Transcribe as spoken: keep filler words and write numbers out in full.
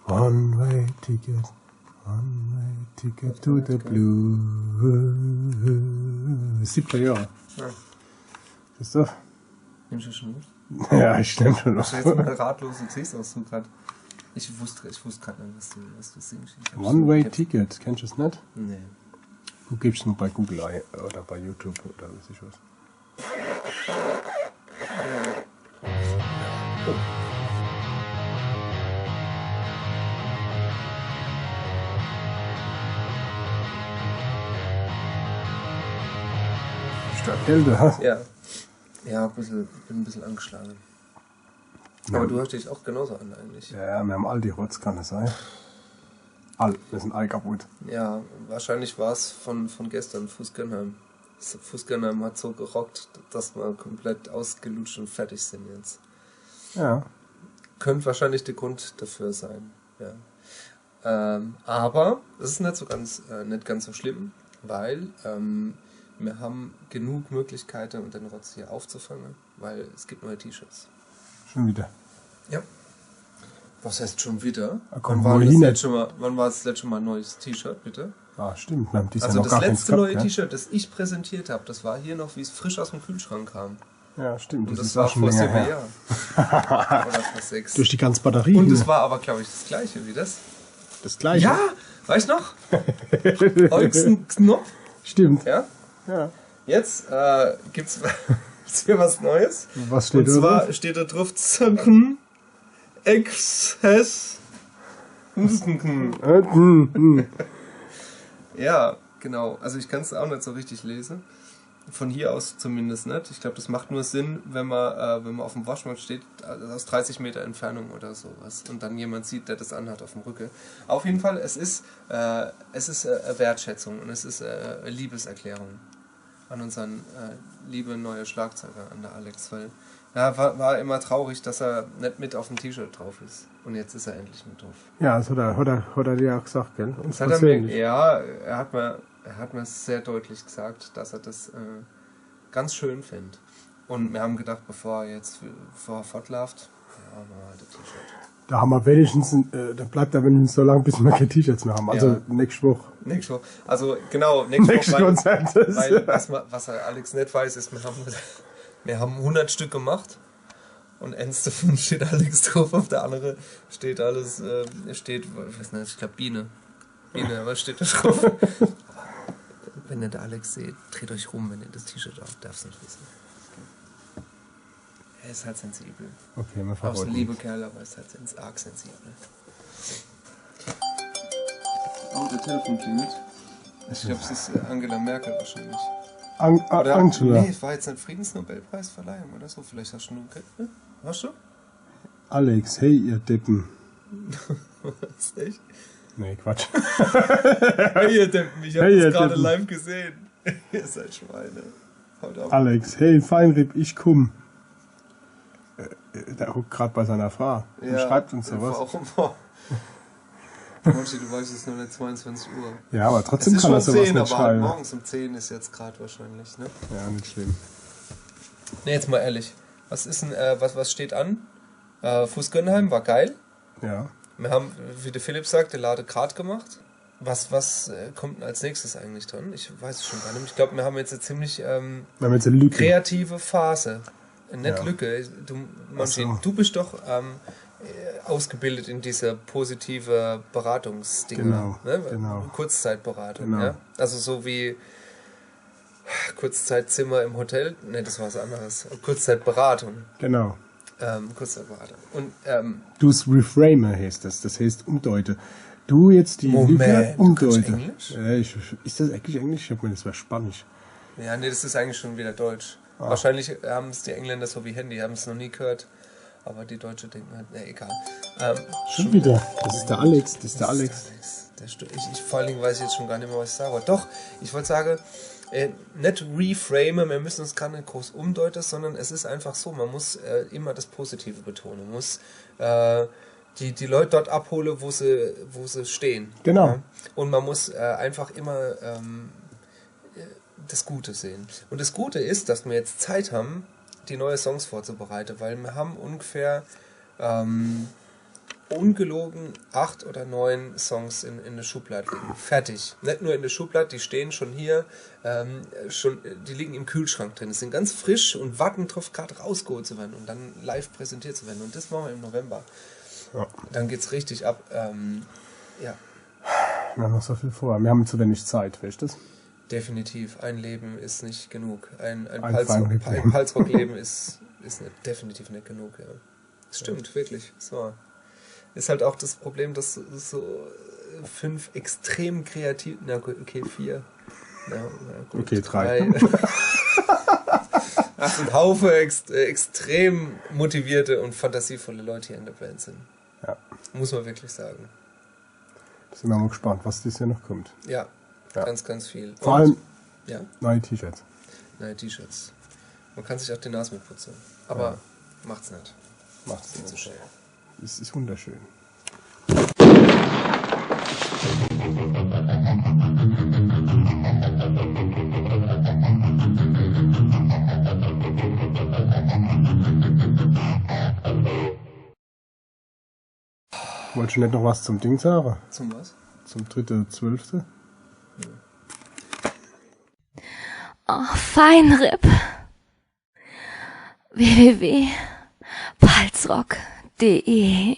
One-Way-Ticket. One-Way-Ticket to the blue. Siebziger Jahre. Ja. Christoph? Nimmst du schon auf? Ja, ich nehm schon auf. Das war jetzt mal der ratlose Gesichtsausdruck grad. Ich wusste, ich wusste grad nicht, was du, was du singst. Ich hab's One-Way-Ticket, kennst du das nicht? Nee. Du gibst nur bei Google ein oder bei YouTube oder was ich was. Stadthelden, ha? Ja. Ja, ein bisschen, bin ein bisschen angeschlagen. Aber du hörst dich auch genauso an eigentlich. Ja, ja, wir haben all die Rotz, kann es sein. All, wir sind all kaputt. Ja, wahrscheinlich war es von, von gestern, Fußgönheim. Fußgönheim hat so gerockt, dass wir komplett ausgelutscht und fertig sind jetzt. Ja. Könnte wahrscheinlich der Grund dafür sein. Ja. Ähm, aber es ist nicht so ganz, äh, nicht ganz so schlimm, weil ähm, wir haben genug Möglichkeiten, um den Rotz hier aufzufangen, weil es gibt neue T-Shirts. Schon wieder. Ja. Was heißt schon wieder? Ah, komm, wann war das letzte Mal, wann war das letzte Mal ein neues T-Shirt, bitte? Ah, stimmt. Wir haben dieses Jahr noch gar keins gehabt, gell? Also das letzte neue T-Shirt, das ich präsentiert habe, das war hier noch, wie es frisch aus dem Kühlschrank kam. Ja, stimmt. Und das war schon vor sieben Jahren. Oder vor sechs. Durch die ganze Batterie. Und es war aber, glaube ich, das gleiche wie das. Das gleiche? Ja, weißt du noch? Olsen Knopf. Stimmt. Ja? Ja. Jetzt äh, gibt's hier was Neues. Was steht da drauf? Und zwar steht da drauf Zirken Exzess. Ja, genau. Also ich kann es auch nicht so richtig lesen. Von hier aus zumindest nicht. Ich glaube, das macht nur Sinn, wenn man, äh, wenn man auf dem Waschmarkt steht, also aus dreißig Meter Entfernung oder sowas. Und dann jemand sieht, der das anhat auf dem Rücken. Auf jeden Fall, es ist, äh, es ist äh, Wertschätzung und es ist äh, Liebeserklärung an unseren äh, lieben neuen Schlagzeuger, an der Alex, weil er war, war immer traurig, dass er nicht mit auf dem T-Shirt drauf ist. Und jetzt ist er endlich mit drauf. Ja, das hat er, hat er, hat er dir auch gesagt, gell? Uns persönlich. Ja, er hat mir, er hat mir sehr deutlich gesagt, dass er das äh, ganz schön findet. Und wir haben gedacht, bevor er jetzt, bevor er fortläuft, ja, machen wir halt ein T-Shirt. Da haben wir wenigstens, äh, da bleibt er wenigstens so lang, bis wir keine T-Shirts mehr haben. Also nächste Woche. Nächste Woche. Also genau, nächste Woche, weil, weil was, man, was Alex nicht weiß, ist, wir haben, wir haben hundert Stück gemacht und eins davon steht Alex drauf, auf der andere steht alles, äh, steht, ich weiß nicht, ich glaube Biene. Biene, was steht da drauf? Wenn ihr der Alex seht, dreht euch rum, wenn ihr das T-Shirt habt, darf's nicht wissen. Er ist halt sensibel. Okay, wir verfolgen. Auch ein lieber Kerl, aber er ist halt sens arg sensibel. Oh, der Telefon klingelt. Ich glaube, es ist äh, Angela Merkel wahrscheinlich. An A- oder, Angela. Nee, es war jetzt eine Friedensnobelpreisverleihung oder so. Vielleicht hast du nur einen Griff, ne? Hast du? Alex, hey, ihr Deppen. Was, echt? Nee, Quatsch. Hey, ihr Deppen, ich habe das gerade live gesehen. Ihr seid Schweine. Haut ab. Alex, hey, Feinripp, ich komm. Äh, der hockt gerade bei seiner Frau und schreibt uns sowas. Warum? Monchi, du weißt, es ist nur nicht zweiundzwanzig Uhr. Ja, aber trotzdem kann er sowas nicht schreiben. Es ist schon zehn, aber halt morgens um zehn ist jetzt gerade wahrscheinlich, ne? Ja, nicht schlimm. Ne, jetzt mal ehrlich. Was ist denn, äh, was, was steht an? Äh, Fußgönheim war geil. Ja. Wir haben, wie der Philipp sagt, den Laden gerade gemacht. Was, was äh, kommt denn als nächstes eigentlich dran? Ich weiß es schon gar nicht mehr. Ich glaube, wir haben jetzt eine ziemlich ähm, kreative Phase. Eine Lücke. Du, Monchi, du bist doch ähm, äh, ausgebildet in dieser positive Beratungsdinger. Genau, ne? Genau. Kurzzeitberatung, ja? Also so wie Kurzzeitzimmer im Hotel. Ne, das war was anderes. Kurzzeitberatung. Genau. Ähm, Kurzzeitberatung. Und ähm, Du es reframe heißt das, das heißt umdeute. Du jetzt die Lücke umdeute. Moment, kannst du Englisch? Ja, ich, ist das eigentlich Englisch? Ich habe mir das war Spanisch. Ja, nee, das ist eigentlich schon wieder Deutsch. Ah. Wahrscheinlich haben es die Engländer so wie Handy, haben es noch nie gehört. Aber die Deutsche denken halt, ne, egal. Ähm, Schon wieder. Das ist der Alex, das ist der Alex. Der Stu- ich, ich, vor allen Dingen weiß ich jetzt schon gar nicht mehr, was ich sagen wollte. Doch, ich wollte sagen, äh, nicht reframe, wir müssen uns gar nicht groß umdeuten, sondern es ist einfach so, man muss äh, immer das Positive betonen, man muss äh, die, die Leute dort abholen, wo sie, wo sie stehen. Genau. Ja? Und man muss äh, einfach immer ähm, das Gute sehen. Und das Gute ist, dass wir jetzt Zeit haben, die neuen Songs vorzubereiten, weil wir haben ungefähr ähm, ungelogen acht oder neun Songs in, in der Schublade liegen. Fertig. Nicht nur in der Schublade, die stehen schon hier, ähm, schon, die liegen im Kühlschrank drin. Die sind ganz frisch und warten drauf, gerade rausgeholt zu werden und dann live präsentiert zu werden. Und das machen wir im November. Ja. Dann geht's richtig ab. Ähm, ja, Wir haben noch so viel vor. Wir haben zu wenig Zeit, weißt du das? Definitiv. Ein Leben ist nicht genug. Ein, ein, Ein Palz, Feinripp. Ein Palzrock-Leben ist, ist nicht, definitiv nicht genug, ja. Stimmt, wirklich. So. Ist halt auch das Problem, dass so, so fünf extrem kreativ, na gut, okay, vier. Ja, na gut, Okay, drei. drei. Ach, ein Haufe ex äh, extrem motivierte und fantasievolle Leute hier in der Band sind. Ja. Muss man wirklich sagen. Da sind wir mal gespannt, was dieses Jahr noch kommt. Ja, Ja. ganz, ganz viel. Vor Und- allem Ja, neue T-Shirts. neue T-Shirts. Man kann sich auch die Nase mit putzen. Aber macht's nicht. Macht's Viel zu nicht. schwer. Es ist wunderschön. Wolltest du nicht noch was zum Ding sagen? Zum was? Zum dritte zwölfte? Oh, Feinripp. W W W Palzrock Punkt D E